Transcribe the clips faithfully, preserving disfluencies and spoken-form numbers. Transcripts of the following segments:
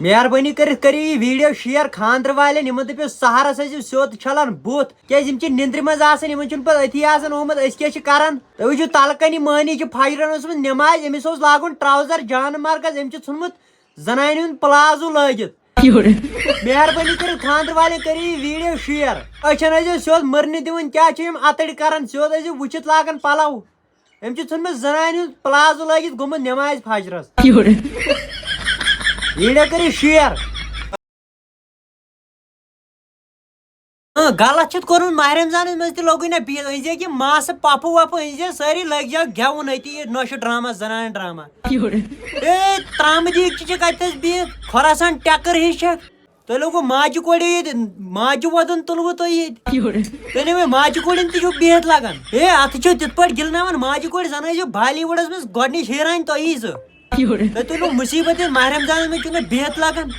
مہربٲنی کٔرِتھ کٔرِو یہِ video share خانٛدرٕ والٮ۪ن، یِمن دٔپِو سحرس ٲسِو سیوٚد چھلان بُتھ، کیازِ یِم چھِ نِندرِ منٛز آسان، یِمن چھُنہٕ پتہٕ أتھی آسان آمُت أسۍ کیٛاہ چھِ کران۔ تُہۍ وٕچھِو تلہٕ کنہِ مٔہنی چھِ فجرن ٲسمٕژ نٮ۪مازِ، أمِس اوس لاگُن trouser جانہٕ مرکز، أمۍ چھُ ژھُنمُت زنانہِ ہُنٛد پلازو لٲگِتھ۔ مہربٲنی کٔرِتھ خانٛدرٕ والٮ۪ن کٔرِو یہِ video share۔ أچھن ٲسۍزیو سیوٚد مٔرنہِ دِوان، کیٛاہ چھِ یِم اَتٕرۍ کران؟ سیوٚد ٲسۍزیو وٕچھِتھ لاگان پلو۔ أمۍ چھُ ژھُنمُت زنانہِ ہُنٛد پلازو لٲگِتھ گوٚمُت نٮ۪مازِ فجرس۔ Video کٔرِو share۔ اۭں، غلط چھُتھ کوٚرمُت ماہِ رمضانس منٛز تہِ لوگُے نہ بِہِتھ۔ أنۍ زِ یہِ ماسہٕ پۄپھٕ وۄپھٕ أنۍ زِ سٲری لٲگۍ زیو گٮ۪وُن أتی یہِ نۄشہِ ڈرامہ زنانہِ ڈرامہ۔ اے، ترامہٕ دیٖگچہِ چھِ کتہِ تھس بِہِتھ؟ خۄراسان ٹٮ۪کٕر ہِش چھکھ۔ تۄہہِ لوگوُ ماجہِ کورِ ییٚتہِ، ماجہِ وۄدُن تُلوُ تۄہہِ ییٚتہِ۔ تُہۍ نہٕ وۄنۍ ماجہِ کورٮ۪ن تہِ چھِو بِہِتھ لگان۔ ہے، اتھٕ چھِو تِتھ پٲٹھۍ گِلناوان، ماجہِ کورِ زن ٲسِو بالی وُڈس منٛز گۄڈنِچ ہیٖرانۍ تۄہی زٕ۔ تۄہہِ تُلوُ مُصیبت ییٚتہِ ماہِ رمضانس منٛز چھُو نہٕ بِہِتھ لگان۔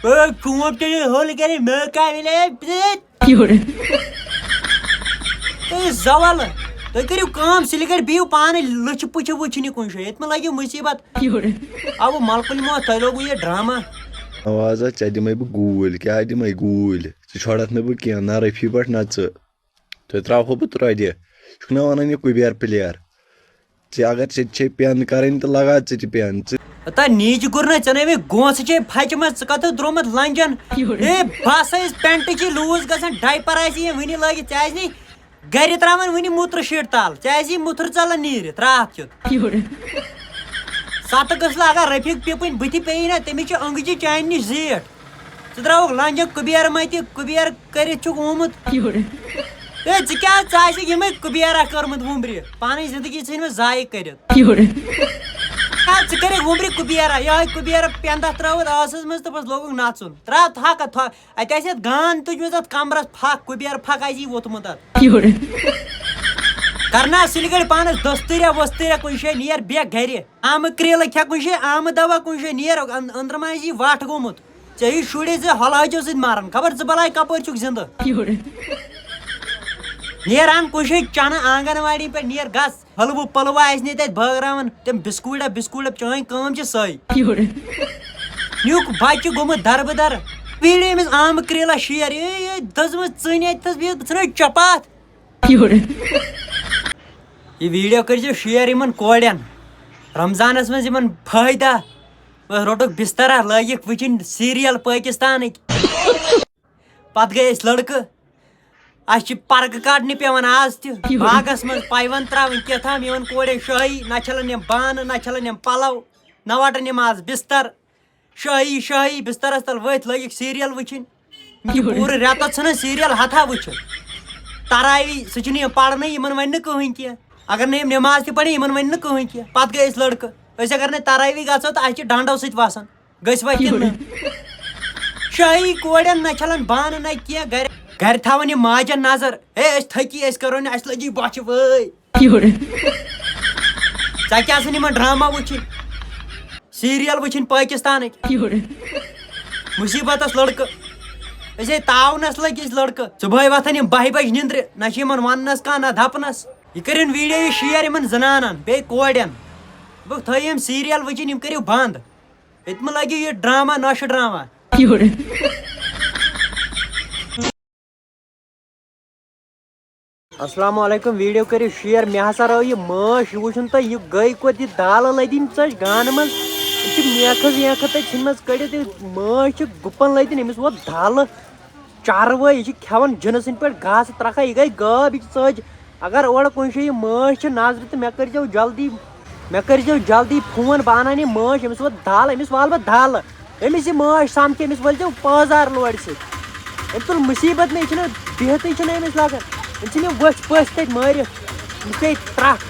اے، چونٹ تہِ ہول کرے، مےٚ کیٛاہ مِلے؟ اے، زوال۔ تُہۍ کٔرِو کٲم، سُلہِ گرِ بِہِو پانہٕ لٔچھِ پُچھِ وٕچھنہِ کُنہِ جایہِ۔ ییٚتہِ مہ لگیو مُصیبت۔ اَوٕ ملکُل موت، تۄہہِ لوگوُ یہِ ڈرامہ۔ آوازا، ژےٚ دِمَے بہٕ گوٗلۍ، کیٛاہ دِمَے گوٗلۍ؟ ژٕ چھۄڑَتھ نہٕ بہٕ کینٛہہ، نہ رفیٖع پٮ۪ٹھ نہ ژٕ۔ تۄہہِ ترٛاوہو بہٕ ترٛۄدِ۔ چھُکھ نہ وَنان یہِ کُبیر player؟ ژےٚ اگر ژےٚ تہِ چھے پٮ۪ن کَرٕنۍ تہٕ لگا ژٕ تہِ پٮ۪ن۔ ژٕ ہتا نیٖجہِ گُر نہ، ژےٚ نَے مےٚ گونٛسہٕ چھے پھچہِ منٛز، ژٕ کَتھ درٛومُت لنجن؟ ہے، بس ٲسۍ پینٹٕچی لوٗز گژھان، ڈایپر آسہِ یہِ وٕنی لٲگِتھ، ژےٚ آسہِ نہٕ گرِ ترٛاوان وٕنہِ موٚترٕ شیٖٹ تل، ژےٚ آسہِ یہِ موٚتھٕر ژلان نیٖرِتھ راتھ کیُتھ۔ ستہٕ گٔژھ لاگان رفیٖق پِپٕنۍ بٕتھِ پیٚیہِ نہ، تٔمِس چھِ أنٛگجہِ چانہِ نِش زیٖٹھ۔ ژٕ درٛاوُکھ لنجہِ کُبیر متہِ، کُبیر کٔرِتھ چھُکھ آمُت۔ ہے، ژٕ کیٛاہ، ژٕ آسکھ یِمے کُبیرا کٔرمٕژ وُمبرِ، پنٕنۍ زندگی ژھٕنۍ مےٚ ضایع کٔرِتھ۔ ہے، ژٕ کٔرِکھ وُمبرِ کُبیرا، یِہوٚے کُبیرا پٮ۪نٛداہ ترٛٲوٕتھ ٲسَس منٛز، دوٚپُس لوگُکھ نژُن۔ ترٛاو تھکھ اَتھ، تھۄ-، اَتہِ آسہِ اَتھ گان تُجمٕژ اَتھ کمرَس پھَکھ، کُبیر پھَکھ آسہِ یہِ ووٚتھمُت اَتھ۔ کرناو سُلہِ گرِ پانَس دٔستٕریا ؤستٕریا کُنہِ جایہِ، نیر بیٚہہ گرِ۔ آمہٕ کرٛیلہٕ کھےٚ کُنہِ جایہِ، آمہٕ دوا کُنہِ جایہِ، نیر أن-، أنٛدرٕ ما آسہِ یہِ وَٹھ گوٚمُت۔ ژےٚ ہِوۍ شُرۍ زٕ ہۄلہٕ ہَچو سۭتۍ مَرَن، خبر ژٕ بَلاے کَپٲرۍ چھُکھ زِندٕ۔ نیر اَن کُنہِ جایہِ چَنہٕ آنٛگَن واڑی پٮ۪ٹھ، نیر گژھ۔ حلوٕ پلوٕ آسہِ نے تتہِ بٲگراوان، تِم بسکوٗٹا بسکوٗٹا، چٲنۍ کٲم چھِ سۄے۔ نیُک بچہِ گوٚمُت دربٕدر۔ ویٖڈیو أمِس آمہٕ کرٛیلہ share، اے، اے، دٔزمٕژ ژٕنۍ اَتہِ تھَس بِہِتھ، بہٕ ژھٕنَے چۄپاتھ۔ یہِ video کٔرۍزیو share یِمن کورٮ۪ن۔ رمضانس منٛز یِمن فٲیدہ۔ بس روٚٹُکھ بسترا، لٲگِکھ وٕچھِنۍ serial پٲکِستانٕکۍ۔ پتہٕ گٔے أسۍ لڑکہٕ، اَسہِ چھِ پرکہٕ کڑنہِ پٮ۪وان آز تہِ۔ باغس منٛز پایونٛد ترٛاوٕنۍ کیٛاہ تام، یِمن کورٮ۪ن شٲہی، نہ چھلان یِم بانہٕ، نہ چھلان یِم پلو، نہ وٹان یِم آز بستر۔ شٲہی، شٲہی، بسترس تل ؤتھۍ لٲگِکھ serial وٕچھِنۍ۔ یِم چھِ پوٗرٕ رٮ۪تس ژھٕنان serial ہتھا وٕچھِتھ۔ تراوی، سُہ چھُنہٕ یِم پرنٕے، یِمن ونہِ نہٕ کٕہٕنۍ کینٛہہ۔ اگر نہٕ یِم نماز تہِ پرن، یِمن ونہِ نہٕ کٕہٕنۍ کینٛہہ۔ پتہٕ گٔے أسۍ لڑکہٕ، أسۍ اگر نہٕ تراوی گژھو تہٕ اَسہِ چھِ ڈنڈو سۭتۍ وسان۔ گٔژھۍ وۄنۍ کِنہٕ نہٕ؟ شٲہی کورٮ۪ن نہ چھلان بانہٕ نہ کینٛہہ گرِ۔ گرِ تھاوان یہِ ماجن نظر۔ ہے، أسۍ تھٔکی، أسۍ کرو نہٕ، اَسہِ لٔجی بۄچھِ وٲے۔ ژےٚ کیٛاہ آسان یِمن ڈرامہ وٕچھِنۍ؟ serial وٕچھِنۍ پٲکِستانٕکۍ۔ مُصیٖبتس لڑکہٕ۔ أسۍ ہے تعاونس لٔگۍ أسۍ لڑکہٕ۔ صُبحٲے وۄتھان یِم بَہہِ بجہِ نِندرِ، نہ چھِ یِمن وننس کانٛہہ، نہ دپنس۔ یہِ کٔرِن video یہِ share یِمن زنانن، بیٚیہِ کورٮ۪ن۔ دوٚپُکھ، تھٲیِو یِم serial وٕچھِنۍ، یِم کٔرِو بنٛد۔ ییٚتہِ مہ لگہِ یہِ ڈرامہ، نۄشہِ ڈرامہ۔ السلام علیکم، video کٔرِو share۔ مےٚ ہسا رٲو یہِ مٲنٛچھ، یہِ وٕچھُن تۄہہِ، یہِ گٔے کوٚت یہِ دالہٕ لٔدِنۍ ژٔج گانہٕ منٛز۔ یہِ چھِ میکھٕ ویکھٕ تَتہِ ژھٕنمٕژ کٔڑِتھ، یہِ مٲنٛچھ چھِ گُپن لٔدِنۍ، أمِس ووت دالہٕ۔ چاروٲے، یہِ چھِ کھٮ۪وان جِنہٕ سٕنٛدۍ پٲٹھۍ گاسہٕ ترٛکھا، یہِ گٔے غٲب، یہِ چھِ ژٔج۔ اگر اورٕ کُنہِ جایہِ یہِ مٲنٛچھ چھِ نظرِ تہٕ مےٚ کٔرۍزیو جلدی، مےٚ کٔرۍزیو جلدی فون، بہٕ اَنہٕ یہِ مٲنٛچھ، أمِس ووت دالہٕ، أمِس والہٕ بہٕ دالہٕ۔ أمِس یہِ مٲنٛچھ سَمکھِ، أمِس وٲلۍزیو پٲزار لورِ سۭتۍ۔ أمۍ تُل مُصیٖبت مےٚ، یہِ چھُنہٕ بِہتٕے چھُنہٕ أمِس لَگان۔ أمۍ ژھٕنۍ یہِ ؤژھۍ پٔژھۍ تَتہِ مٲرِتھ۔ أمِس پیٚیہِ ترٛٹھ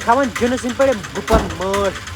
کھٮ۪وان جِنہٕ سٕنٛدۍ پٲٹھۍ أمۍ گُپَن مٲنٛچھ۔